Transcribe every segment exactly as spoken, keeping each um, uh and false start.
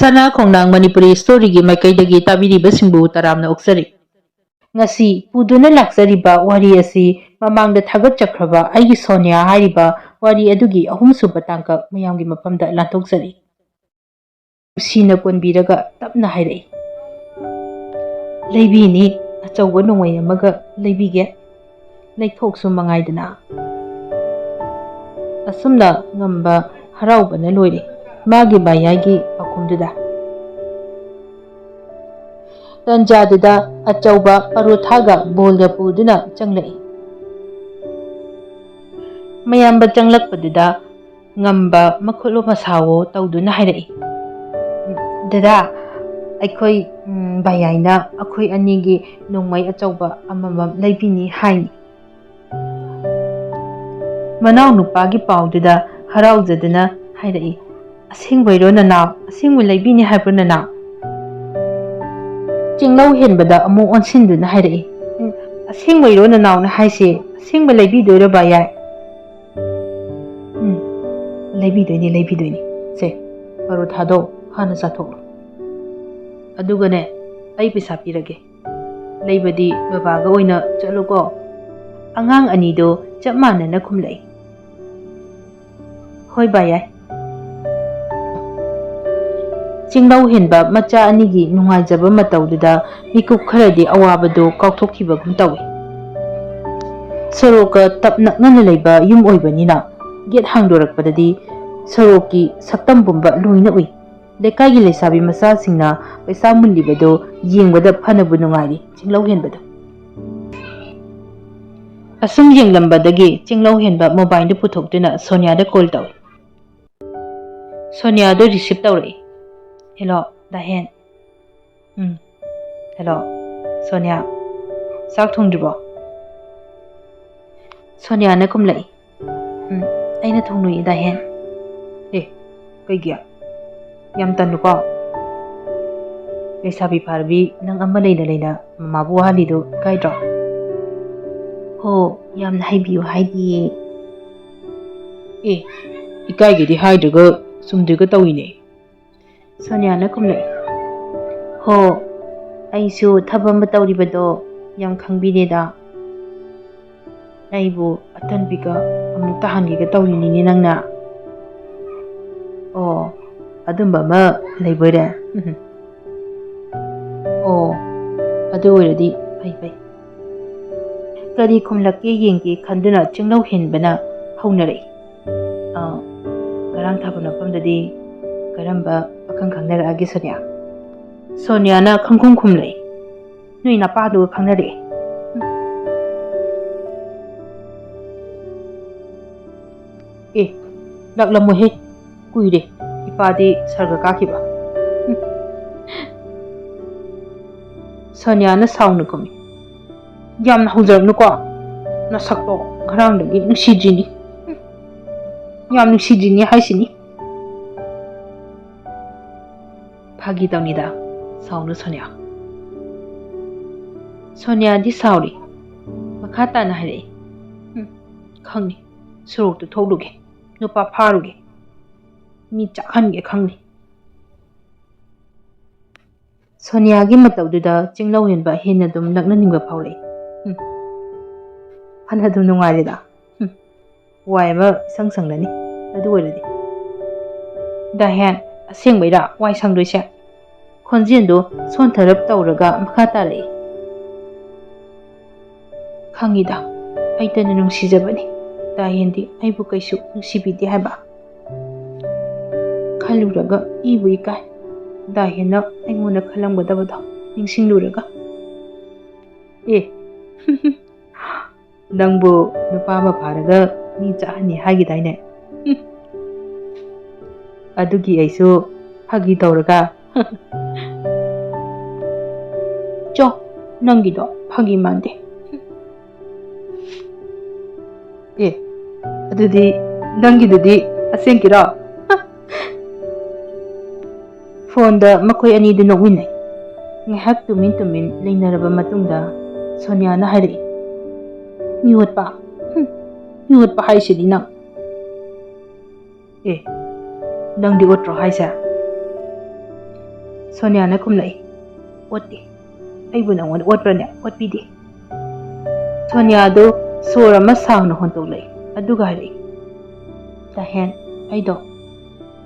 ꯁꯅꯥ ꯈꯣꯡꯅꯥꯡ ꯃꯅꯤꯄꯨꯔꯤ ꯁ꯭ꯇꯣꯔꯤꯒꯤ ꯃꯥꯏꯀꯩꯗꯒꯤ ꯇꯥꯕꯤꯔꯤꯕꯁꯤꯡꯕꯨ ꯇꯔꯥꯝꯅ ꯑꯣꯛꯆꯔꯤ꯫ ꯉꯁꯤ ꯄꯨꯗꯨꯅ ꯂꯥꯛꯆꯔꯤꯕ ꯋꯥꯔꯤ ꯑꯁꯤ ꯃꯃꯥꯡꯗ ꯊꯥꯒꯠꯆꯈ꯭ꯔꯕ ꯑꯩꯒꯤ ꯁꯣꯅꯤꯌꯥ ꯍꯥꯏꯔꯤꯕ ꯋꯥꯔꯤ ꯑꯗꯨꯒꯤ ꯑꯍꯨꯝꯁꯨꯕ ꯇꯥꯡꯀꯛ ꯃꯌꯥꯝꯒꯤ ꯃꯐꯝꯗ ꯂꯥꯟꯊꯣꯛꯆꯔꯤ꯫ ꯅꯨꯡꯁꯤꯅ ꯀꯣꯟꯕꯤꯔꯒ ꯇꯞꯅ ꯍꯥꯏꯔꯛꯏ, "ꯂꯩꯕꯤꯅꯤ ꯑꯆꯧꯕ ꯅꯣꯡꯃꯩ ꯑꯃꯒ ꯂꯩꯕꯤꯒꯦ, ꯂꯩꯊꯣꯛꯁꯨ ꯃꯉꯥꯏꯗꯅ"꯫ ꯑꯁꯨꯝꯅ ꯉꯝꯕ ꯍꯔꯥꯎꯕꯅ ꯂꯣꯏꯔꯦ ꯃꯥꯒꯤ ꯕꯥꯌꯥꯏꯒꯤ ꯄꯥꯎꯈꯨꯝꯗꯨꯗ꯫ ꯇꯟꯖꯥꯗꯨꯗ ꯑꯆꯧꯕ ꯄꯔꯣꯊꯥꯒ ꯕꯣꯜꯒ ꯄꯨꯗꯨꯅ ꯆꯪꯂꯛꯏ꯫ ꯃꯌꯥꯝꯕ ꯆꯪꯂꯛꯄꯗꯨꯗ ꯉꯝꯕ ꯃꯈꯨꯠꯂꯣ ꯃꯁꯥꯋꯣ ꯇꯧꯗꯨꯅ ꯍꯥꯏꯔꯛꯏ, "ꯗꯗꯥ, ꯑꯩꯈꯣꯏ, ꯎꯝ, ꯕꯥꯌꯥꯏꯅ ꯑꯩꯈꯣꯏ ꯑꯅꯤꯒꯤ ꯅꯣꯡꯃꯩ ꯑꯆꯧꯕ ꯑꯃꯃꯝ ꯂꯩꯕꯤꯅꯤ ꯍꯥꯏꯅꯤ"꯫ ꯃꯅꯥꯎ ꯅꯨꯄꯥꯒꯤ ꯄꯥꯎꯗꯨꯗ ꯍꯔꯥꯎꯖꯗꯨꯅ ꯍꯥꯏꯔꯛꯏ, "ꯑꯁꯦꯡꯕꯩꯔꯣ ꯅꯅꯥꯎ? ꯑꯁꯦꯡꯕ ꯂꯩꯕꯤꯅꯤ ꯍꯥꯏꯕ꯭ꯔꯣ ꯅꯅꯥꯎ?" ꯆꯤꯡꯂꯧ ꯍꯦꯟꯕꯗ ꯑꯃꯨꯛ ꯑꯣꯟꯁꯤꯟꯗꯨꯅ ꯍꯥꯏꯔꯛꯏ, "ꯎꯝ, ꯑꯁꯦꯡꯕꯩꯔꯣ ꯅꯅꯥꯎꯅ ꯍꯥꯏꯁꯦ? ꯑꯁꯦꯡꯕ ꯂꯩꯕꯤꯗꯣꯏꯔꯣ ꯕꯥꯌꯥꯏ?" "ꯎꯝ, ꯂꯩꯕꯤꯗꯣꯏꯅꯤ, ꯂꯩꯕꯤꯗꯣꯏꯅꯤ꯫ ꯁꯦ, ꯄꯔꯣꯊꯥꯗꯣ ꯍꯥꯟꯅ ꯆꯥꯊꯣꯛꯂꯣ꯫ ꯑꯗꯨꯒꯅꯦ, ꯑꯩ ꯄꯩꯁꯥ ꯄꯤꯔꯒꯦ꯫ ꯂꯩꯕꯗꯤ ꯕꯕꯥꯒ ꯑꯣꯏꯅ ꯆꯠꯂꯨꯀꯣ"꯫ ꯑꯉꯥꯡ ꯑꯅꯤꯗꯣ ꯆꯞ ꯃꯥꯟꯅꯅ ꯈꯨꯝꯂꯛꯏ, "ꯍꯣꯏ ꯕꯥꯌꯥꯏ"꯫ ꯆꯤꯡꯂꯧ ꯍꯦꯟꯕ ꯃꯆꯥ ꯑꯅꯤꯒꯤ ꯅꯨꯡꯉꯥꯏꯖꯕ ꯃꯇꯧꯗꯨꯗ ꯃꯤꯀꯨꯞ ꯈꯔꯗꯤ ꯑꯋꯥꯕꯗꯨ ꯀꯥꯎꯊꯣꯛꯈꯤꯕꯒꯨꯝ ꯇꯧꯏ꯫ ꯁꯣꯔꯣꯛꯀ ꯇꯞ ꯅꯛꯅꯅ ꯂꯩꯕ ꯌꯨꯝ ꯑꯣꯏꯕꯅꯤꯅ ꯒꯦꯠ ꯍꯥꯡꯗꯣꯔꯛꯄꯗꯗꯤ ꯁꯣꯔꯣꯛꯀꯤ ꯁꯛꯇꯝ ꯄꯨꯝꯕ ꯂꯣꯏꯅ ꯎꯏ꯫ ꯂꯩꯀꯥꯏꯒꯤ ꯂꯩꯁꯥꯕꯤ ꯃꯆꯥꯁꯤꯡꯅ ꯄꯩꯁꯥ ꯃꯨꯜꯂꯤꯕꯗꯨ ꯌꯦꯡꯕꯗ ꯐꯅꯕꯨ ꯅꯨꯡꯉꯥꯏꯔꯤ ꯆꯤꯡꯂꯧ ꯍꯦꯟꯕꯗꯨ꯫ ꯑꯁꯨꯝ ꯌꯦꯡꯂꯝꯕꯗꯒꯤ ꯆꯤꯡꯂꯧ ꯍꯦꯟꯕ ꯃꯣꯕꯥꯏꯜꯗꯨ ꯄꯨꯊꯣꯛꯇꯨꯅ ꯁꯣꯅꯤꯌꯥꯗ ꯀꯣꯜ ꯇꯧꯏ꯫ ꯁꯣꯅꯤꯌꯥꯗꯨ ꯔꯤꯁꯤꯞ ꯇꯧꯔꯛꯏ꯫ "ꯍꯦꯂꯣ, ꯗꯥꯍꯦꯟ"꯫ "ꯎꯝ, ꯍꯦꯂꯣ, ꯁꯣꯅꯤꯌꯥ, ꯆꯥꯛ ꯊꯣꯡꯗ꯭ꯔꯤꯕꯣ?" ꯁꯣꯅꯤꯌꯥꯅ ꯈꯨꯝꯂꯛꯏ꯫ "ꯎꯝ, ꯑꯩꯅ ꯊꯣꯡꯂꯨꯏ ꯗꯥꯍꯦꯟ"꯫ "ꯑꯦ, ꯀꯩꯒꯤ? ꯌꯥꯝ ꯇꯟꯅꯨꯀꯣ꯫ ꯂꯩꯁꯥꯕꯤ ꯐꯥꯔꯕꯤ ꯅꯪ ꯑꯃ ꯂꯩꯅ ꯂꯩꯅ ꯃꯃꯥꯕꯨ ꯋꯥꯍꯜꯂꯤꯗꯨ ꯏꯀꯥꯏꯗ꯭ꯔꯣ?" "ꯍꯣ, ꯌꯥꯝꯅ ꯍꯥꯏꯕꯤꯌꯨ ꯍꯥꯏꯗꯤꯌꯦ"꯫ "ꯑꯦ, ꯏꯀꯥꯏꯒꯦꯗꯤ ꯍꯥꯏꯗ꯭ꯔꯒ ꯆꯨꯝꯗꯣꯏꯒ ꯇꯧꯏꯅꯦ"꯫ ꯁꯣꯅꯤꯌꯥꯅ ꯈꯨꯝꯂꯛꯏ, "ꯍꯣ, ꯑꯩꯁꯨ ꯊꯕꯛ ꯑꯃ ꯇꯧꯔꯤꯕꯗꯣ ꯌꯥꯝ ꯈꯪꯕꯤꯔꯦꯗ꯫ ꯑꯩꯕꯨ ꯑꯇꯟꯕꯤꯒ ꯑꯃꯨꯛ ꯇꯥꯍꯟꯒꯦꯒ ꯇꯧꯔꯤꯅꯤꯅꯦ ꯅꯪꯅ꯫ ꯑꯣ, ꯑꯗꯨꯝꯕ ꯑꯃ ꯂꯩꯕꯣꯏꯔꯦ꯫ ꯑꯣ, ꯑꯗꯨ ꯑꯣꯏꯔꯗꯤ ꯐꯩ ꯐꯩ꯫" ꯀꯔꯤ ꯈꯨꯝꯂꯛꯀꯦ ꯌꯦꯡꯒꯦ ꯈꯟꯗꯨꯅ ꯆꯤꯡꯂꯧ ꯍꯦꯟꯕꯅ ꯍꯧꯅꯔꯛꯏ꯫ "ꯑꯥ, ꯉꯔꯥꯡ ꯊꯥꯕꯜ ꯃꯐꯝꯗꯗꯤ ꯀꯔꯝꯕ ꯄꯥꯈꯪ ꯈꯪꯅꯔꯛꯑꯒꯦ ꯁꯣꯅꯤꯌꯥ?" ꯁꯣꯅꯤꯌꯥꯅ ꯈꯪꯈꯨꯝ ꯈꯨꯝꯂꯛꯏ, "ꯅꯣꯏ ꯅꯄꯥꯗꯨꯒ ꯈꯪꯅꯔꯛꯑꯦ꯫" "ꯑꯦ, ꯂꯥꯛꯂꯝꯃꯣꯍꯦ, ꯀꯨꯏꯔꯦ ꯏꯄꯥꯗꯤ ꯁꯔꯒ ꯀꯥꯈꯤꯕ꯫" ꯁꯣꯅꯤꯌꯥꯅ ꯁꯥꯎꯅ ꯈꯨꯝꯃꯤ, "ꯌꯥꯝꯅ ꯍꯧꯖꯔꯛꯅꯨꯀꯣ, ꯅꯁꯛꯇꯣ ꯉꯔꯥꯡꯗꯒꯤ ꯅꯨꯡꯁꯤꯗ꯭ꯔꯤꯅꯤ꯫ ꯌꯥꯝ ꯅꯨꯡꯁꯤꯗ꯭ꯔꯤꯅꯤ ꯍꯥꯏꯁꯤꯅꯤ꯫" "ꯐꯥꯒꯤ ꯇꯧꯅꯤꯗ, ꯁꯥꯎꯅꯨ ꯁꯣꯅꯤꯌꯥ꯫" ꯁꯣꯅꯤꯌꯥꯗꯤ ꯁꯥꯎꯔꯤ, ꯃꯈꯥ ꯇꯥꯅ ꯍꯥꯏꯔꯛꯏ, "ꯎꯝ, ꯈꯪꯅꯤ, ꯁꯣꯔꯣꯛꯇ ꯊꯣꯛꯂꯨꯒꯦ, ꯅꯨꯄꯥ ꯐꯥꯔꯨꯒꯦ, ꯃꯤ ꯆꯥꯛꯍꯟꯒꯦ ꯈꯪꯅꯤ꯫" ꯁꯣꯅꯤꯌꯥꯒꯤ ꯃꯇꯧꯗꯨꯗ ꯆꯤꯡꯂꯧ ꯍꯦꯟꯕ ꯍꯦꯟꯅ ꯑꯗꯨꯝ ꯂꯛꯅꯅꯤꯡꯕ ꯐꯥꯎꯔꯛꯏ꯫ ꯎꯝ, ꯐꯅ ꯑꯗꯨꯝ ꯅꯨꯡꯉꯥꯏꯔꯦꯗ꯫ ꯎꯝ, ꯋꯥꯏ ꯑꯃ ꯏꯁꯪ ꯁꯪꯂꯅꯤ ꯑꯗꯨ ꯑꯣꯏꯔꯗꯤ꯫ "ꯗꯥꯍꯦꯟ, ꯑꯁꯦꯡꯕꯩꯔꯥ ꯋꯥꯏ ꯁꯪꯗꯣꯏꯁꯦ?" ꯈꯣꯟꯖꯦꯜꯗꯣ ꯁꯣꯟꯊꯔꯞ ꯇꯧꯔꯒ ꯃꯈꯥ ꯇꯥꯔꯛꯏ, "ꯈꯪꯉꯤꯗ, ꯑꯩꯇꯅ ꯅꯨꯡꯁꯤꯖꯕꯅꯤ꯫ ꯗꯥꯍꯦꯟꯗꯤ ꯑꯩꯕꯨ ꯀꯩꯁꯨ ꯅꯨꯡꯁꯤꯕꯤꯗꯦ ꯍꯥꯏꯕ꯫ ꯈꯜꯂꯨꯔꯒ ꯏꯕꯨ ꯏꯀꯥꯏ, ꯗꯥꯍꯦꯟꯅ ꯑꯩꯉꯣꯟꯗ ꯈꯜꯂꯝꯒꯗꯕꯗꯣ ꯅꯤꯡꯁꯤꯡꯂꯨꯔꯒ꯫" "ꯑꯦ, ꯅꯪꯕꯨ ꯅꯨꯄꯥ ꯑꯃ ꯐꯥꯔꯒ ꯃꯤ ꯆꯥꯍꯟꯅꯤ ꯍꯥꯏꯈꯤꯗꯥꯏꯅꯦ?" "ꯑꯗꯨꯒꯤ ꯑꯩꯁꯨ ꯐꯥꯒꯤ ꯇꯧꯔꯒ꯫" "ꯆꯣ, ꯅꯪꯒꯤꯗꯣ ꯐꯥꯒꯤ ꯃꯥꯟꯗꯦ꯫" "ꯑꯦ, ꯑꯗꯨꯗꯤ ꯅꯪꯒꯤꯗꯨꯗꯤ ꯑꯁꯦꯡꯀꯤꯔꯣ?" ꯐꯣꯟꯗ ꯃꯈꯣꯏ ꯑꯅꯤꯗꯨ ꯅꯣꯛꯃꯤꯟꯅꯩ꯫ ꯉꯥꯏꯍꯥꯛ ꯇꯨꯃꯤꯟ ꯇꯨꯃꯤꯟ ꯂꯩꯅꯔꯕ ꯃꯇꯨꯡꯗ ꯁꯣꯅꯤꯌꯥꯅ ꯍꯥꯏꯔꯛꯏ, "ꯃꯤꯑꯣꯠꯄ? ꯍꯨꯝ, ꯃꯤꯑꯣꯠꯄ ꯍꯥꯏꯁꯤꯗꯤ ꯅꯪ꯫" "ꯑꯦ, ꯅꯪꯗꯤ ꯑꯣꯠꯇ꯭ꯔꯣ ꯍꯥꯏꯁꯦ?" ꯁꯣꯅꯤꯌꯥꯅ ꯈꯨꯝꯂꯛꯏ, "ꯑꯣꯠꯇꯦ꯫ ꯑꯩꯕꯨ ꯅꯪꯉꯣꯟꯗ ꯑꯣꯠꯄ꯭ꯔꯅꯦ? ꯑꯣꯠꯄꯤꯗꯦ꯫" ꯁꯣꯅꯤꯌꯥꯗꯨ ꯁꯣꯔ ꯑꯃ ꯁꯥꯡꯅ ꯍꯣꯟꯇꯣꯛꯂꯛꯏ, ꯑꯗꯨꯒ ꯍꯥꯏꯔꯛꯏ, "ꯗꯥꯍꯦꯟ, ꯑꯩꯗꯣ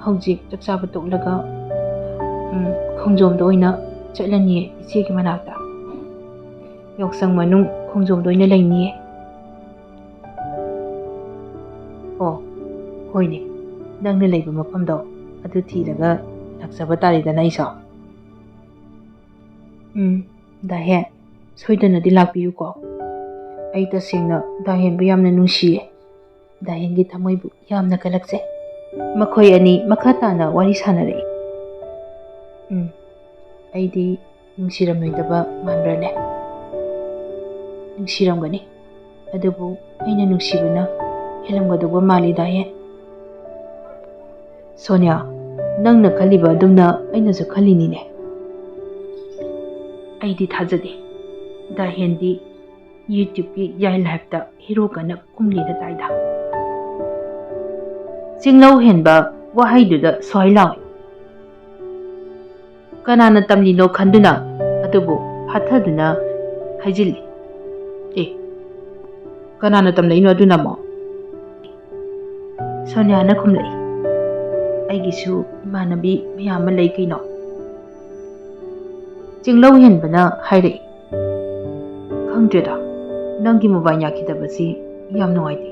ꯍꯧꯖꯤꯛ ꯆꯥꯛ ꯆꯥꯕ ꯇꯣꯛꯂꯒ, ꯎꯝ, ꯈꯣꯡꯖꯣꯝꯗ ꯑꯣꯏꯅ ꯆꯠꯂꯅꯤꯌꯦ, ꯏꯆꯦꯒꯤ ꯃꯅꯥꯛꯇ꯫ ꯌꯥꯎꯁꯪ ꯃꯅꯨꯡ ꯈꯣꯡꯖꯣꯝꯗ ꯑꯣꯏꯅ ꯂꯩꯅꯤꯌꯦ꯫" "ꯑꯣ, ꯍꯣꯏꯅꯦ, ꯅꯪꯅ ꯂꯩꯕ ꯃꯐꯝꯗꯣ ꯑꯗꯨ ꯊꯤꯔꯒ ꯂꯥꯛꯆꯕ ꯇꯥꯔꯦꯗꯅ ꯑꯩꯁꯨ꯫" "ꯎꯝ, ꯗꯥꯍꯦꯟ, ꯁꯣꯏꯗꯅꯗꯤ ꯂꯥꯛꯄꯤꯌꯨꯀꯣ꯫ ꯑꯩ ꯇꯁꯦꯡꯅ ꯗꯥꯍꯦꯟꯕꯨ ꯌꯥꯝꯅ ꯅꯨꯡꯁꯤꯌꯦ꯫ ꯗꯥꯍꯦꯟꯒꯤ ꯊꯃꯣꯏꯕꯨ ꯌꯥꯝꯅ ꯀꯜꯂꯛꯆꯩ꯫" ꯃꯈꯣꯏ ꯑꯅꯤ ꯃꯈꯥ ꯇꯥꯅ ꯋꯥꯔꯤ ꯁꯥꯟꯅꯔꯛꯏ꯫ "ꯎꯝ, ꯑꯩꯗꯤ ꯅꯨꯡꯁꯤꯔꯝꯂꯣꯏꯗꯕ ꯃꯥꯟꯕ꯭ꯔꯅꯦ?" "ꯅꯨꯡꯁꯤꯔꯝꯒꯅꯤ, ꯑꯗꯨꯕꯨ ꯑꯩꯅ ꯅꯨꯡꯁꯤꯕꯅ ꯍꯦꯜꯂꯝꯒꯗꯧꯕ ꯃꯥꯜꯂꯤ, ꯗꯥꯍꯦꯟ꯫" "ꯁꯣꯅꯤꯌꯥ, ꯅꯪꯅ ꯈꯜꯂꯤꯕ ꯑꯗꯨꯝꯅ ꯑꯩꯅꯁꯨ ꯈꯜꯂꯤꯅꯤꯅꯦ꯫" "ꯑꯩꯗꯤ ꯊꯥꯖꯗꯦ꯫ ꯗꯥꯍꯦꯟꯗꯤ YouTubeꯀꯤ ꯌꯥꯏ ꯂꯥꯏꯐꯇ ꯍꯤꯔꯣ ꯀꯟꯅ ꯀꯨꯝꯂꯤꯗ ꯇꯥꯏꯗ꯫" ꯆꯤꯡꯂꯧ ꯍꯦꯟꯕ ꯋꯥꯍꯩꯗꯨꯗ ꯁ꯭ꯋꯥꯏ ꯂꯥꯎꯏ꯫ ꯀꯅꯥꯅ ꯇꯝꯂꯤꯅꯣ ꯈꯟꯗꯨꯅ ꯑꯗꯨꯕꯨ ꯐꯥꯊꯗꯨꯅ ꯍꯥꯏꯖꯤꯜꯂꯤ꯫ "ꯑꯦ, ꯀꯅꯥꯅ ꯇꯝꯂꯛꯏꯅꯣ ꯑꯗꯨꯅ ꯑꯃꯨꯛ?" ꯁꯣꯅꯤꯌꯥꯅ ꯈꯨꯝꯂꯛꯏ, "ꯑꯩꯒꯤꯁꯨ ꯏꯃꯥꯟꯅꯕꯤ ꯃꯌꯥꯝ ꯑꯃ ꯂꯩ ꯀꯩꯅꯣ꯫" ꯆꯤꯡꯂꯧ ꯍꯦꯟꯕꯅ ꯍꯥꯏꯔꯛꯏ, "ꯈꯪꯗ꯭ꯔꯦꯗ, ꯅꯪꯒꯤ ꯃꯣꯕꯥꯏꯜ ꯌꯥꯈꯤꯗꯕꯁꯤ ꯌꯥꯝ ꯅꯨꯡꯉꯥꯏꯇꯦ꯫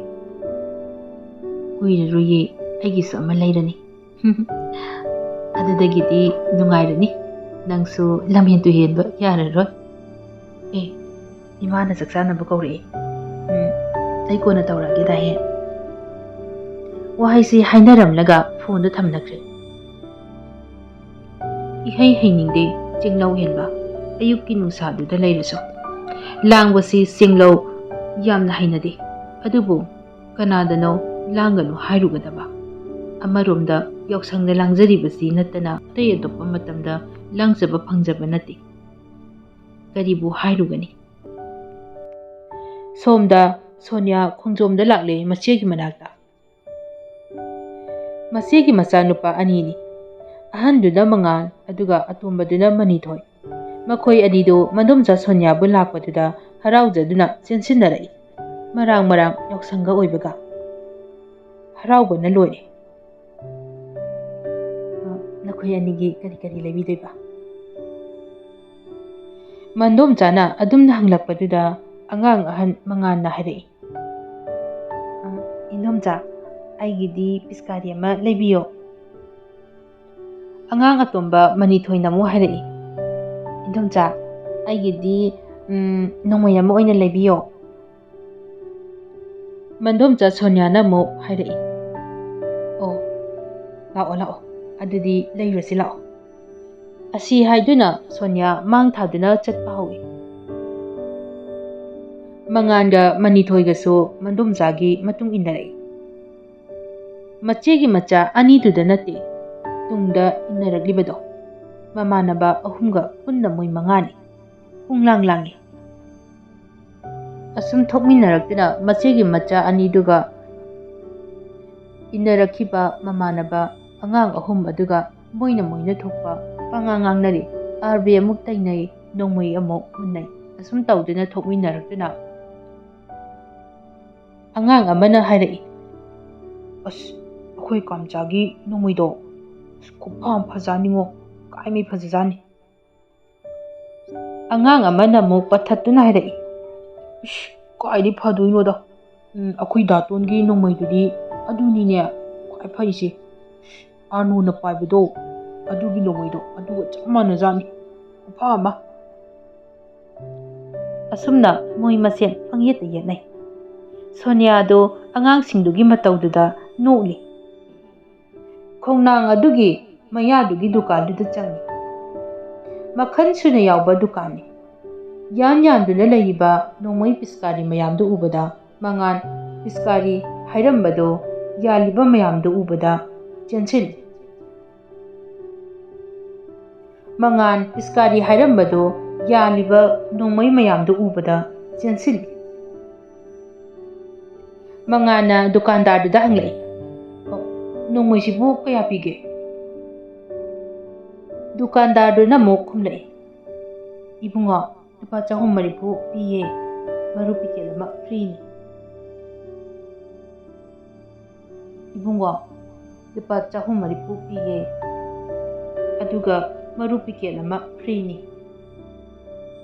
ꯀꯨꯏꯔꯔꯣꯏꯌꯦ, ꯑꯩꯒꯤꯁꯨ ꯑꯃ ꯂꯩꯔꯅꯤ꯫" "ꯑꯗꯨꯗꯒꯤꯗꯤ ꯅꯨꯡꯉꯥꯏꯔꯅꯤ, ꯅꯪꯁꯨ ꯂꯝꯍꯦꯟ ꯇꯨꯍꯦꯟꯕ ꯌꯥꯔꯔꯣꯏ꯫ ꯑꯦ, ꯏꯃꯥꯅ ꯆꯥꯛ ꯆꯥꯅꯕ ꯀꯧꯔꯛꯑꯦ꯫ ꯎꯝ, ꯑꯩ ꯀꯣꯟꯅ ꯇꯧꯔꯛꯑꯒꯦ, ꯗꯥꯍꯦ꯫" ꯋꯥꯍꯩꯁꯤ ꯍꯥꯏꯅꯔꯝꯂꯒ ꯐꯣꯟꯗꯨ ꯊꯝꯅꯈ꯭ꯔꯦ꯫ ꯏꯍꯩ ꯍꯩꯅꯤꯡꯗꯦ ꯆꯤꯡꯂꯧ ꯍꯦꯟꯕ꯫ ꯑꯌꯨꯛꯀꯤ ꯅꯨꯡꯁꯥꯗꯨꯗ ꯂꯩꯔꯁꯨ ꯂꯥꯡꯕꯁꯤ ꯆꯤꯡꯂꯧ ꯌꯥꯝꯅ ꯍꯩꯅꯗꯦ꯫ ꯑꯗꯨꯕꯨ ꯀꯅꯥꯗꯅꯣ ꯂꯥꯡꯒꯅꯨ ꯍꯥꯏꯔꯨꯒꯗꯕ? ꯑꯃꯔꯣꯝꯗ ꯌꯥꯎꯁꯪꯗ ꯂꯥꯡꯖꯔꯤꯕꯁꯤ ꯅꯠꯇꯅ ꯑꯇꯩ ꯑꯇꯣꯞꯄ ꯃꯇꯝꯗ ꯂꯥꯡꯖꯕ ꯐꯪꯖꯕ ꯅꯠꯇꯦ꯫ ꯀꯔꯤꯕꯨ ꯍꯥꯏꯔꯨꯒꯅꯤ? ꯁꯣꯝꯗ ꯁꯣꯅꯤꯌꯥ ꯈꯣꯡꯖꯣꯝꯗ ꯂꯥꯛꯂꯦ ꯃꯆꯦꯒꯤ ꯃꯅꯥꯛꯇ꯫ ꯃꯆꯦꯒꯤ ꯃꯆꯥꯅꯨꯄꯥ ꯑꯅꯤꯅꯤ꯫ ꯑꯍꯟꯗꯨꯅ ꯃꯉꯥꯜ, ꯑꯗꯨꯒ ꯑꯇꯣꯝꯕꯗꯨꯅ ꯃꯅꯤꯊꯣꯏ꯫ ꯃꯈꯣꯏ ꯑꯅꯤꯗꯨ ꯃꯗꯣꯝꯆꯥ ꯁꯣꯅꯤꯌꯥꯕꯨ ꯂꯥꯛꯄꯗꯨꯗ ꯍꯔꯥꯎꯖꯗꯨꯅ ꯆꯦꯟꯁꯤꯟꯅꯔꯛꯏ꯫ ꯃꯔꯥꯡ ꯃꯔꯥꯡ ꯌꯥꯎꯁꯪꯒ ꯑꯣꯏꯕꯒ꯫ ꯍꯔꯥꯎꯕꯅ ꯂꯣꯏꯔꯦ꯫ ꯑ, ꯅꯈꯣꯏ ꯑꯅꯤꯒꯤ ꯀꯔꯤ ꯀꯔꯤ ꯂꯩꯕꯤꯗꯣꯏꯕ? ꯃꯟꯗꯣꯝꯆꯥꯅ ꯑꯗꯨꯝꯅ ꯍꯪꯂꯛꯄꯗꯨꯗ ꯑꯉꯥꯡ ꯑꯍꯟ ꯃꯉꯥꯟꯅ ꯍꯥꯏꯔꯛꯏ, "ꯑ, ꯏꯟꯗꯣꯝꯆꯥ, ꯑꯩꯒꯤꯗꯤ ꯄꯤꯁꯀꯥꯔꯤ ꯑꯃ ꯂꯩꯕꯤꯌꯣ꯫" ꯑꯉꯥꯡ ꯑꯇꯣꯝꯕ ꯃꯅꯤꯊꯣꯏꯅ ꯑꯃꯨꯛ ꯍꯥꯏꯔꯛꯏ, "ꯏꯟꯗꯣꯝꯆꯥ, ꯑꯩꯒꯤꯗꯤ, ꯎꯝ, ꯅꯣꯡꯃꯩ ꯑꯃ ꯑꯣꯏꯅ ꯂꯩꯕꯤꯌꯣ꯫" ꯃꯟꯗꯣꯝꯆꯥ ꯁꯣꯅꯤꯌꯥꯅ ꯑꯃꯨꯛ ꯍꯥꯏꯔꯛꯏ, "ꯑꯣ, ꯂꯥꯛꯑꯣ, ꯂꯥꯛꯑꯣ, ꯑꯗꯨꯗꯤ ꯂꯩꯔꯨꯔꯁꯤ ꯂꯥꯛꯑꯣ꯫" ꯑꯁꯤ ꯍꯥꯏꯗꯨꯅ ꯁꯣꯅꯤꯌꯥ ꯃꯥꯡ ꯊꯥꯗꯨꯅ ꯆꯠꯄ ꯍꯧꯏ꯫ ꯃꯉꯥꯟꯒ ꯃꯅꯤꯊꯣꯏꯒꯁꯨ ꯃꯟꯗꯣꯝꯆꯥꯒꯤ ꯃꯇꯨꯡ ꯏꯟꯅꯔꯛꯏ꯫ ꯃꯆꯦꯒꯤ ꯃꯆꯥ ꯑꯅꯤꯗꯨꯗ ꯅꯠꯇꯦ, ꯇꯨꯡꯗ ꯏꯟꯅꯔꯛꯂꯤꯕꯗꯣ, ꯃꯃꯥꯟꯅꯕ ꯑꯍꯨꯝꯒ ꯄꯨꯟꯅ ꯃꯣꯏ ꯃꯉꯥꯅꯤ꯫ ꯄꯨꯡꯂꯥꯡ ꯂꯥꯡꯉꯤ꯫ ꯑꯁꯨꯝ ꯊꯣꯛꯃꯤꯟꯅꯔꯛꯇꯨꯅ ꯃꯆꯦꯒꯤ ꯃꯆꯥ ꯑꯅꯤꯗꯨꯒ ꯏꯟꯅꯔꯛꯈꯤꯕ ꯃꯃꯥꯟꯅꯕ ꯑꯉꯥꯡ ꯑꯍꯨꯝ ꯑꯗꯨꯒ ꯃꯣꯏꯅ ꯃꯣꯏꯅ ꯊꯣꯛꯄ ꯄꯉꯥꯡ ꯉꯥꯡꯅꯔꯤ꯫ ꯑꯥꯔꯕꯤ ꯑꯃꯨꯛ ꯇꯩꯅꯩ, ꯅꯣꯡꯃꯩ ꯑꯃꯨꯛ ꯃꯨꯟꯅꯩ꯫ ꯑꯁꯨꯝ ꯇꯧꯗꯨꯅ ꯊꯣꯛꯃꯤꯟꯅꯔꯛꯇꯨꯅ ꯑꯉꯥꯡ ꯑꯃꯅ ꯍꯥꯏꯔꯛꯏ, "ꯑꯁ, ꯑꯩꯈꯣꯏ ꯀꯥꯝꯆꯥꯒꯤ ꯅꯣꯡꯃꯩꯗꯣ, ꯑꯁ, ꯈꯨꯐ ꯑꯃ ꯐꯖꯥꯅꯤꯉꯣ, ꯀꯥꯏꯃꯩ ꯐꯖꯖꯥꯅꯤ꯫" ꯑꯉꯥꯡ ꯑꯃꯅ ꯑꯃꯨꯛ ꯄꯠꯊꯠꯇꯨꯅ ꯍꯥꯏꯔꯛꯏ, "ꯏꯁ, ꯀꯥꯏꯗꯤ ꯐꯗꯣꯏꯅꯣꯗ? ꯎꯝ, ꯑꯩꯈꯣꯏ ꯗꯥꯇꯣꯟꯒꯤ ꯅꯣꯡꯃꯩꯗꯨꯗꯤ ꯑꯗꯨꯅꯤꯅꯦ ꯈ꯭ꯋꯥꯏ ꯐꯔꯤꯁꯦ꯫ ꯑꯥꯔꯅꯣꯅ ꯄꯥꯏꯕꯗꯣ, ꯑꯗꯨꯒꯤ ꯅꯣꯡꯃꯩꯗꯣ, ꯑꯗꯨꯒ ꯆꯞ ꯃꯥꯟꯅꯖꯥꯠꯅꯤ꯫ ꯈꯨꯐ ꯑꯃ꯫" ꯑꯁꯨꯝꯅ ꯃꯣꯏ ꯃꯁꯦꯟ ꯄꯪꯌꯦꯠꯇ ꯌꯦꯠꯅꯩ꯫ ꯁꯣꯅꯤꯌꯥꯗꯣ ꯑꯉꯥꯡꯁꯤꯡꯗꯨꯒꯤ ꯃꯇꯧꯗꯨꯗ ꯅꯣꯛꯂꯤ꯫ ꯈꯣꯡꯅꯥꯡ ꯑꯗꯨꯒꯤ ꯃꯌꯥꯗꯨꯒꯤ ꯗꯨꯀꯥꯟꯗꯨꯗ ꯆꯪꯉꯤ꯫ ꯃꯈꯜ ꯁꯨꯅ ꯌꯥꯎꯕ ꯗꯨꯀꯥꯟꯅꯤ꯫ ꯌꯥꯟ ꯌꯥꯟꯗꯨꯅ ꯂꯩꯔꯤꯕ ꯅꯣꯡꯃꯩ ꯄꯤꯁꯀꯥꯔꯤ ꯃꯌꯥꯝꯗꯨ ꯎꯕꯗ ꯃꯉꯥꯟ ꯄꯤꯁꯀꯥꯔꯤ ꯍꯥꯏꯔꯝꯕꯗꯣ ꯌꯥꯜꯂꯤꯕ ꯃꯌꯥꯝꯗꯨ ꯎꯕꯗ ꯆꯦꯟꯁꯤꯜꯂꯤ꯫ ꯃꯉꯥꯟ ꯄꯤꯁꯀꯥꯔꯤ ꯍꯥꯏꯔꯝꯕꯗꯣ ꯌꯥꯜꯂꯤꯕ ꯅꯣꯡꯃꯩ ꯃꯌꯥꯝꯗꯨ ꯎꯕꯗ ꯆꯦꯟꯁꯤꯜꯂꯤ꯫ ꯃꯉꯥꯟꯅ ꯗꯨꯀꯥꯟꯗꯥꯔꯗꯨꯗ ꯍꯪꯂꯛꯏ, "ꯑꯣ, ꯅꯣꯡꯃꯩꯁꯤꯕꯨ ꯀꯌꯥ ꯄꯤꯒꯦ?" ꯗꯨꯀꯥꯟꯗꯥꯔꯗꯨꯅ ꯑꯃꯨꯛ ꯈꯨꯝꯂꯛꯏ, "ꯏꯕꯨꯡꯉꯣ, ꯂꯨꯄꯥ ꯆꯍꯨꯝ ꯃꯔꯤꯐꯨ ꯄꯤꯌꯦ, ꯃꯔꯨ ꯄꯤꯀꯦꯠ ꯑꯃ ꯐ꯭ꯔꯤꯅꯤ꯫" "ꯏꯕꯨꯡꯉꯣ, ꯂꯨꯄꯥ ꯆꯍꯨꯝ ꯃꯔꯤꯐꯨ ꯄꯤꯌꯦ, ꯑꯗꯨꯒ ꯃꯔꯨ ꯄꯤꯀꯦꯠ ꯑꯃ ꯐ꯭ꯔꯤꯅꯤ꯫"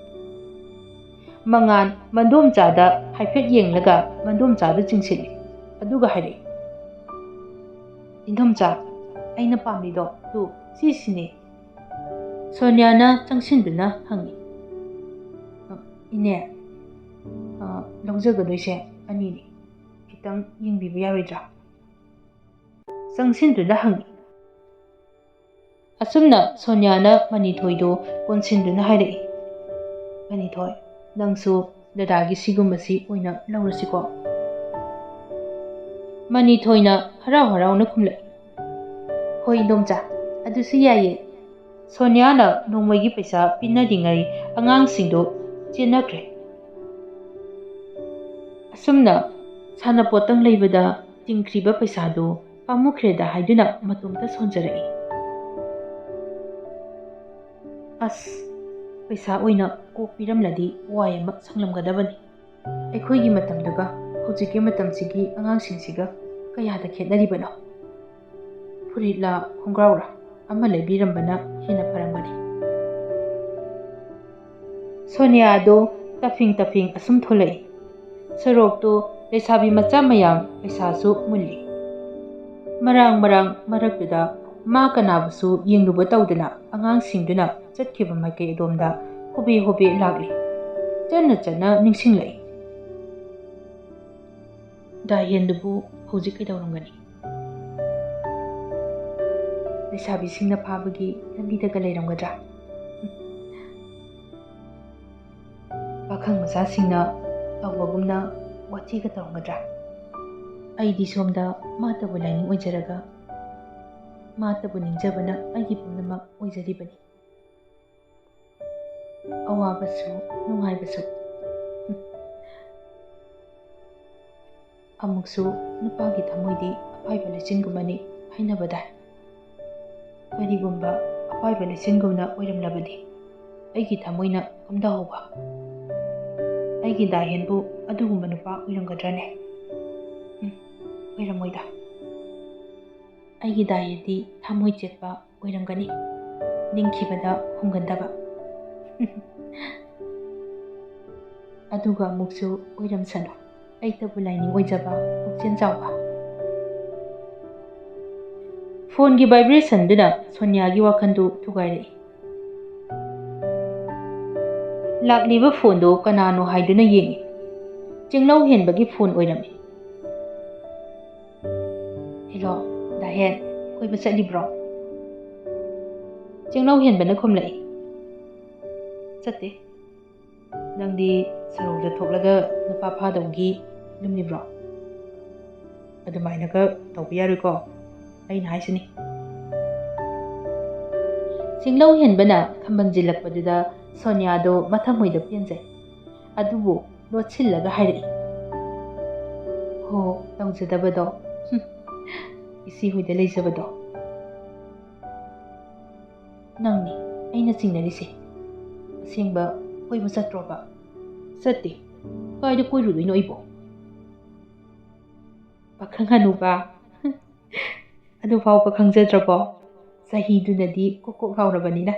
ꯃꯉꯥꯟ ꯃꯟꯗꯣꯝꯆꯥꯗ ꯍꯥꯏꯐꯦꯠ ꯌꯦꯡꯂꯒ ꯃꯟꯗꯣꯝꯆꯥꯗ ꯆꯤꯡꯁꯤꯜꯂꯤ꯫ ꯑꯗꯨꯒ ꯍꯥꯏꯔꯛꯏ, "ꯏꯟꯗꯣꯝꯆꯥ, ꯑꯩꯅ ꯄꯥꯝꯃꯤꯗꯣ ꯇꯨ ꯁꯤꯁꯤꯅꯦ꯫" ꯁꯣꯅꯤꯌꯥꯅ ꯆꯪꯁꯤꯟꯗꯨꯅ ꯍꯪꯉꯤ, "ꯑ, ꯏꯅꯦ, ꯑ, ꯂꯧꯖꯒꯗꯣꯏꯁꯦ ꯑꯅꯤꯅꯤ꯫ ꯈꯤꯇꯪ ꯌꯦꯡꯕꯤꯕ ꯌꯥꯔꯣꯏꯗ꯭ꯔꯥ?" ꯆꯪꯁꯤꯟꯗꯨꯅ ꯍꯪꯉꯤ꯫ ꯑꯁꯨꯝꯅ ꯁꯣꯅꯤꯌꯥꯅ ꯃꯅꯤꯊꯣꯏꯗꯨ ꯀꯣꯟꯁꯤꯟꯗꯨꯅ ꯍꯥꯏꯔꯛꯏ, "ꯃꯅꯤꯊꯣꯏ, ꯅꯪꯁꯨ ꯗꯗꯥꯒꯤ ꯁꯤꯒꯨꯝꯕꯁꯤ ꯑꯣꯏꯅ ꯂꯧꯔꯁꯤꯀꯣ?" ꯃꯅꯤꯊꯣꯏꯅ ꯍꯔꯥꯎ ꯍꯔꯥꯎꯅ ꯈꯨꯝꯂꯛꯏ, "ꯍꯣꯏ ꯏꯟꯗꯣꯝꯆꯥ, ꯑꯗꯨꯁꯨ ꯌꯥꯏꯌꯦ꯫" ꯁꯣꯅꯤꯌꯥꯅ ꯅꯣꯡꯃꯩꯒꯤ ꯄꯩꯁꯥ ꯄꯤꯅꯔꯤꯉꯩ ꯑꯉꯥꯡꯁꯤꯡꯗꯨ ꯆꯦꯟꯅꯈ꯭ꯔꯦ꯫ ꯑꯁꯨꯝꯅ ꯁꯥꯟꯅꯄꯣꯠꯇꯪ ꯂꯩꯕꯗ ꯇꯤꯡꯈ꯭ꯔꯤꯕ ꯄꯩꯁꯥꯗꯨ ꯄꯥꯝꯃꯨꯈ꯭ꯔꯦꯗ ꯍꯥꯏꯗꯨꯅ ꯃꯇꯣꯝꯇ ꯁꯣꯟꯖꯔꯛꯏ꯫ ꯑꯁ, ꯄꯩꯁꯥ ꯑꯣꯏꯅ ꯀꯣꯛ ꯄꯤꯔꯝꯂꯗꯤ ꯋꯥꯏ ꯑꯃ ꯁꯪꯂꯝꯒꯗꯕꯅꯤ꯫ ꯑꯩꯈꯣꯏꯒꯤ ꯃꯇꯝꯗꯨꯒ ꯍꯧꯖꯤꯛꯀꯤ ꯃꯇꯝꯁꯤꯒꯤ ꯑꯉꯥꯡꯁꯤꯡꯁꯤꯒ ꯀꯌꯥꯗ ꯈꯦꯠꯅꯔꯤꯕꯅꯣ? ꯐꯨꯔꯤꯠꯂ ꯈꯣꯡꯒ꯭ꯔꯥꯎꯔ ꯑꯃ ꯂꯩꯕꯤꯔꯝꯕꯅ ꯍꯦꯟꯅ ꯐꯔꯝꯒꯅꯤ꯫ ꯁꯣꯅꯤꯌꯥꯗꯣ ꯇꯐꯤꯡ ꯇꯐꯤꯡ ꯑꯁꯨꯝ ꯊꯣꯛꯂꯛꯏ꯫ ꯁꯣꯔꯣꯛꯇꯨ ꯂꯩꯁꯥꯕꯤ ꯃꯆꯥ ꯃꯌꯥꯝ ꯄꯩꯁꯥꯁꯨ ꯃꯨꯜꯂꯤ꯫ ꯃꯔꯥꯡ ꯃꯔꯥꯡ ꯃꯔꯛꯇꯨꯗ ꯃꯥ ꯀꯅꯥꯕꯨꯁꯨ ꯌꯦꯡꯂꯨꯕ ꯇꯧꯗꯅ ꯑꯉꯥꯡꯁꯤꯡꯗꯨꯅ ꯆꯠꯈꯤꯕ ꯃꯥꯏꯀꯩ ꯑꯗꯣꯝꯗ ꯍꯣꯕꯦ ꯍꯣꯕꯦ ꯂꯥꯛꯂꯤ꯫ ꯆꯠꯅ ꯆꯠꯅ ꯅꯤꯡꯁꯤꯡꯂꯛꯏ, "ꯗꯥꯍꯦꯟꯗꯨꯕꯨ ꯍꯧꯖꯤꯛ ꯀꯩꯗꯧꯔꯝꯒꯅꯤ? ꯂꯩꯁꯥꯕꯤꯁꯤꯡꯅ ꯐꯥꯕꯒꯤ ꯂꯝꯕꯤꯗꯒ ꯂꯩꯔꯝꯒꯗ꯭ꯔꯥ? ꯄꯥꯈꯪ ꯃꯆꯥꯁꯤꯡꯅ ꯇꯧꯕꯒꯨꯝꯅ ꯋꯥꯊꯤꯒ ꯇꯧꯔꯝꯒꯗ꯭ꯔꯥ? ꯑꯩꯗꯤ ꯁꯣꯝꯗ ꯃꯥꯇꯕꯨ ꯂꯥꯏꯅꯤꯡ ꯑꯣꯏꯖꯔꯒ, ꯃꯥꯇꯕꯨ ꯅꯤꯡꯖꯕꯅ ꯑꯩꯒꯤ ꯄꯨꯝꯅꯃꯛ ꯑꯣꯏꯖꯔꯤꯕꯅꯤ꯫ ꯑꯋꯥꯕꯁꯨ ꯅꯨꯡꯉꯥꯏꯕꯁꯨ꯫ ꯑꯃꯨꯛꯁꯨ ꯅꯨꯄꯥꯒꯤ ꯊꯃꯣꯏꯗꯤ ꯑꯄꯥꯏꯕ ꯂꯩꯆꯤꯟꯒꯨꯝꯕꯅꯤ ꯍꯥꯏꯅꯕꯗꯥꯏ? ꯀꯔꯤꯒꯨꯝꯕ ꯑꯄꯥꯏꯕ ꯂꯩꯆꯤꯟꯒꯨꯝꯅ ꯑꯣꯏꯔꯝꯂꯕꯗꯤ ꯑꯩꯒꯤ ꯊꯃꯣꯏꯅ ꯀꯝꯗꯍꯧꯕ꯫ ꯑꯩꯒꯤ ꯗꯥꯍꯦꯟꯕꯨ ꯑꯗꯨꯒꯨꯝꯕ ꯅꯨꯄꯥ ꯑꯣꯏꯔꯝꯒꯗ꯭ꯔꯅꯦ? ꯎꯝ, ꯑꯣꯏꯔꯝꯃꯣꯏꯗ꯫ ꯑꯩꯒꯤ ꯗꯥꯍꯦꯟꯗꯤ ꯊꯃꯣꯏ ꯆꯦꯠꯄ ꯑꯣꯏꯔꯝꯒꯅꯤ, ꯅꯤꯡꯈꯤꯕꯗ ꯍꯨꯝꯒꯟꯗꯕ꯫ ꯑꯗꯨꯒ ꯑꯃꯨꯛꯁꯨ ꯑꯣꯏꯔꯝꯁꯅꯨ, ꯑꯩꯇꯕꯨ ꯂꯥꯏꯅꯤꯡ ꯑꯣꯏꯖꯕ ꯄꯨꯛꯆꯦꯜ ꯆꯥꯎꯕ꯫ ꯐꯣꯟꯒꯤ ꯚꯥꯏꯕ꯭ꯔꯦꯁꯟꯗꯨꯅ ꯁꯣꯅꯤꯌꯥꯒꯤ ꯋꯥꯈꯜꯗꯨ ꯊꯨꯒꯥꯏꯔꯛꯏ꯫ ꯂꯥꯛꯂꯤꯕ ꯐꯣꯟꯗꯨ ꯀꯅꯥꯅꯣ ꯍꯥꯏꯗꯨꯅ ꯌꯦꯡꯏ꯫ ꯆꯤꯡꯂꯧ ꯍꯦꯟꯕꯒꯤ ꯐꯣꯟ ꯑꯣꯏꯔꯝꯃꯤ꯫ "ꯍꯦꯂꯣ, ꯗꯥꯍꯦꯟ, ꯀꯣꯏꯕ ꯆꯠꯂꯤꯕ꯭ꯔꯣ?" ꯆꯤꯡꯂꯧ ꯍꯦꯟꯕꯅ ꯈꯨꯝꯂꯛꯏ꯫ "ꯆꯠꯇꯦ꯫ ꯅꯪꯗꯤ ꯁꯣꯔꯣꯛꯇ ꯊꯣꯛꯂꯒ ꯅꯨꯄꯥ ꯐꯥꯗꯧꯒꯤ ꯂꯨꯝꯂꯤꯕ꯭ꯔꯣ? ꯑꯗꯨꯃꯥꯏꯅꯒ ꯇꯧꯕ ꯌꯥꯔꯣꯏꯀꯣ, ꯑꯩꯅ ꯍꯥꯏꯁꯤꯅꯤ꯫" ꯆꯤꯡꯂꯧ ꯍꯦꯟꯕꯅ ꯈꯝꯕꯟꯖꯤꯜꯂꯛꯄꯗꯨꯗ ꯁꯣꯅꯤꯌꯥꯗꯣ ꯃꯊꯃꯣꯏꯗ ꯄꯦꯟꯖꯩ꯫ ꯑꯗꯨꯕꯨ ꯂꯣꯠꯁꯤꯜꯂꯒ ꯍꯥꯏꯔꯛꯏ, "ꯍꯣ, ꯇꯧꯖꯗꯕꯗꯣ꯫ ꯍꯨꯝ, ꯏꯆꯦ ꯍꯣꯏꯗ ꯂꯩꯖꯕꯗꯣ꯫" "ꯅꯪꯅꯤ ꯑꯩꯅ ꯆꯤꯡꯅꯔꯤꯁꯦ꯫ ꯑꯁꯦꯡꯕ ꯀꯣꯏꯕ ꯆꯠꯇ꯭ꯔꯣꯕ?" "ꯆꯠꯇꯦ꯫ ꯀꯥꯏꯗ ꯀꯣꯏꯔꯨꯗꯣꯏꯅꯣ ꯑꯩꯕꯣ?" "ꯄꯥꯈꯪ ꯍꯅꯨꯕ, ꯑꯗꯨ ꯐꯥꯎꯕ ꯈꯪꯖꯗ꯭ꯔꯕꯣ? ꯆꯍꯤꯗꯨꯅꯗꯤ ꯀꯣꯛ ꯀꯣꯛ ꯂꯥꯎꯔꯕꯅꯤꯅ꯫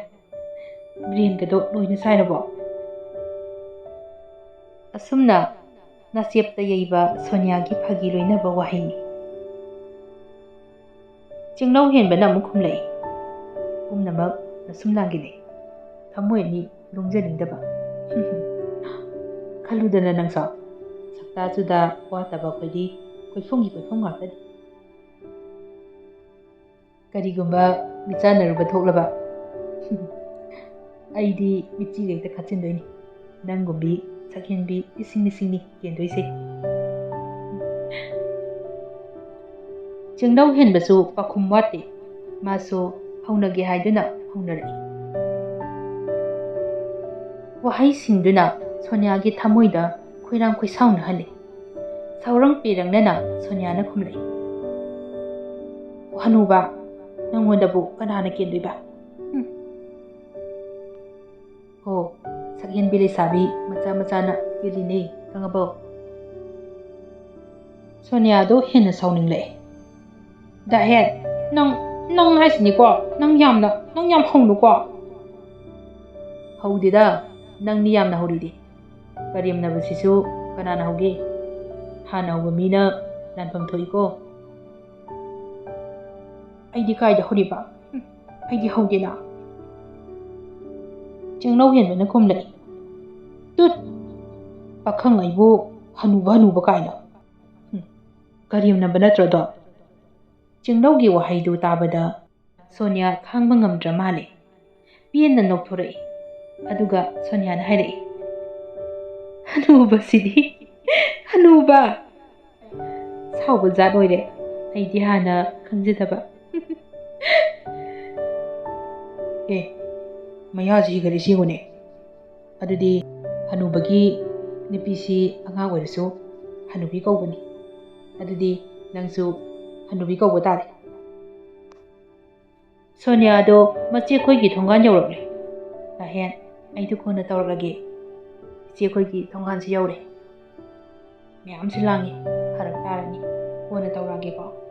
ꯕ꯭ꯔꯦꯟꯒꯗꯣ ꯂꯣꯏꯅ ꯁꯥꯏꯔꯕꯣ?" ꯑꯁꯨꯝꯅ ꯅꯥꯆꯦꯞꯇ ꯌꯩꯕ ꯁꯣꯅꯤꯌꯥꯒꯤ ꯐꯥꯒꯤ ꯂꯣꯏꯅꯕ ꯋꯥꯍꯩꯅꯤ꯫ ꯆꯤꯡꯂꯧ ꯍꯦꯟꯕꯅ ꯑꯃꯨꯛ ꯈꯨꯝꯂꯛꯏ, "ꯄꯨꯝꯅꯃꯛ ꯃꯁꯨꯝ ꯂꯥꯡꯒꯤꯅꯤ, ꯊꯃꯣꯏ ꯑꯅꯤ ꯂꯣꯡꯖꯅꯤꯡꯗꯕ꯫" "ꯈꯜꯂꯨꯗꯅ ꯅꯪꯁꯨ, ꯁꯛꯇꯥ ꯆꯨꯗꯥ ꯋꯥꯠꯇꯕ ꯑꯩꯈꯣꯏꯗꯤ ꯀꯣꯏꯐꯝꯒꯤ ꯀꯣꯏꯐꯝ ꯉꯥꯛꯇꯅꯤ꯫ ꯀꯔꯤꯒꯨꯝꯕ ꯃꯤꯆꯥꯟꯅꯔꯨꯕ ꯊꯣꯛꯂꯕ?" "ꯑꯩꯗꯤ ꯃꯤꯠꯆꯤꯒ ꯍꯦꯛꯇ ꯈꯠꯆꯤꯟꯗꯣꯏꯅꯤ꯫ ꯅꯪꯒꯨꯝꯕꯤ ꯁꯛꯍꯦꯟꯕꯤ ꯂꯤꯁꯤꯡ ꯂꯤꯁꯤꯡꯅꯤ ꯀꯦꯟꯗꯣꯏꯁꯦ꯫" ꯆꯤꯡꯂꯧ ꯍꯦꯟꯕꯁꯨ ꯄꯥꯈꯨꯝ ꯋꯥꯠꯇꯦ꯫ ꯃꯥꯁꯨ ꯍꯧꯅꯒꯦ ꯍꯥꯏꯗꯨꯅ ꯍꯧꯅꯔꯛꯏ꯫ ꯋꯥꯍꯩꯁꯤꯡꯗꯨꯅ ꯁꯣꯅꯤꯌꯥꯒꯤ ꯊꯃꯣꯏꯗ ꯈꯣꯏꯔꯥꯡ ꯈꯣꯏꯁꯥꯎꯅꯍꯜꯂꯤ꯫ ꯁꯥꯎꯔꯪ ꯄꯦꯔꯪꯅꯅ ꯁꯣꯅꯤꯌꯥꯅ ꯈꯨꯝꯂꯛꯏ, "ꯍꯅꯨꯕ, ꯅꯪꯉꯣꯟꯗꯕꯨ ꯀꯅꯥꯅ ꯀꯦꯟꯗꯣꯏꯕ? ꯍꯣ, ꯁꯛꯍꯦꯟꯕꯤ ꯂꯩꯁꯥꯕꯤ ꯃꯆꯥ ꯃꯆꯥꯅ ꯀꯦꯜꯂꯤꯅꯦ, ꯈꯪꯉꯕꯣ? ꯁꯣꯅꯤꯌꯥꯗꯣ ꯍꯦꯟꯅ ꯁꯥꯎꯅꯤꯡꯂꯛꯑꯦ꯫ "ꯗꯥꯍꯦꯟ, ꯅꯪ, ꯅꯪ ꯍꯥꯏꯁꯤꯅꯤꯀꯣ, ꯅꯪ ꯌꯥꯝꯅ, ꯅꯪ ꯌꯥꯝ ꯍꯧꯅꯨꯀꯣ꯫" "ꯍꯧꯗꯦꯗ, ꯅꯪꯅꯤ ꯌꯥꯝꯅ ꯍꯧꯔꯤꯗꯤ꯫ ꯀꯔꯦꯝꯅꯕꯁꯤꯁꯨ ꯀꯅꯥꯅ ꯍꯧꯒꯦ? ꯍꯥꯟꯅ ꯍꯧꯕ ꯃꯤꯅ ꯂꯥꯟꯐꯝ ꯊꯣꯛꯏꯀꯣ꯫" "ꯑꯩꯗꯤ ꯀꯥꯏꯗ ꯍꯧꯔꯤꯕ? ꯍꯨꯝ, ꯑꯩꯗꯤ ꯍꯧꯗꯦꯅ꯫" ꯆꯤꯡꯂꯧ ꯍꯦꯟꯕꯅ ꯈꯨꯝꯂꯛꯏ꯫ "ꯇꯨꯠ! ꯄꯥꯈꯪ ꯑꯩꯕꯨ ꯍꯅꯨꯕ ꯍꯅꯨꯕ ꯀꯥꯏꯅ꯫ ꯍꯨꯝ, ꯀꯔꯦꯝꯅꯕ ꯅꯠꯇ꯭ꯔꯣꯗꯣ?" ꯆꯤꯡꯂꯧꯒꯤ ꯋꯥꯍꯩꯗꯨ ꯇꯥꯕꯗ ꯁꯣꯅꯤꯌꯥ ꯈꯥꯡꯕ ꯉꯝꯗ꯭ꯔ ꯃꯥꯜꯂꯦ꯫ ꯄꯦꯟꯅ ꯅꯣꯛꯊꯣꯔꯛꯏ꯫ ꯑꯗꯨꯒ ꯁꯣꯅꯤꯌꯥꯅ ꯍꯥꯏꯔꯛꯏ, "ꯍꯅꯨꯕꯁꯤꯗꯤ, ꯍꯅꯨꯕ! ꯁꯥꯎꯕ ꯖꯥꯠ ꯑꯣꯏꯔꯦ, ꯑꯩꯗꯤ ꯍꯥꯟꯅ ꯈꯪꯖꯗꯕ꯫" "ꯑꯦ, ꯃꯌꯥꯁꯤ ꯍꯤꯒꯠꯂꯤꯁꯤ ꯌꯦꯡꯉꯨꯅꯦ꯫ ꯑꯗꯨꯗꯤ ꯍꯅꯨꯕꯒꯤ ꯅꯨꯄꯤꯁꯤ ꯑꯉꯥꯡ ꯑꯣꯏꯔꯁꯨ ꯍꯅꯨꯕꯤ ꯀꯧꯕꯅꯤ꯫ ꯑꯗꯨꯗꯤ ꯅꯪꯁꯨ ꯍꯅꯨꯕꯤ ꯀꯧꯕ ꯇꯥꯔꯦ꯫" ꯁꯣꯅꯤꯌꯥꯗꯣ ꯃꯆꯦ ꯑꯩꯈꯣꯏꯒꯤ ꯊꯣꯡꯒꯥꯟ ꯌꯧꯔꯛꯂꯦ꯫ "ꯗꯥꯍꯦꯟ, ꯑꯩꯗꯣ ꯀꯣꯟꯅ ꯇꯧꯔꯛꯂꯒꯦ꯫ ꯏꯆꯦ ꯑꯩꯈꯣꯏꯒꯤ ꯊꯣꯡꯒꯥꯟꯁꯤ ꯌꯧꯔꯦ꯫ ꯃꯌꯥꯝꯁꯨ ꯂꯥꯡꯉꯤ, ꯐꯔꯛ ꯇꯥꯔꯅꯤ꯫ ꯀꯣꯟꯅ ꯇꯧꯔꯛꯑꯒꯦꯀꯣ꯫"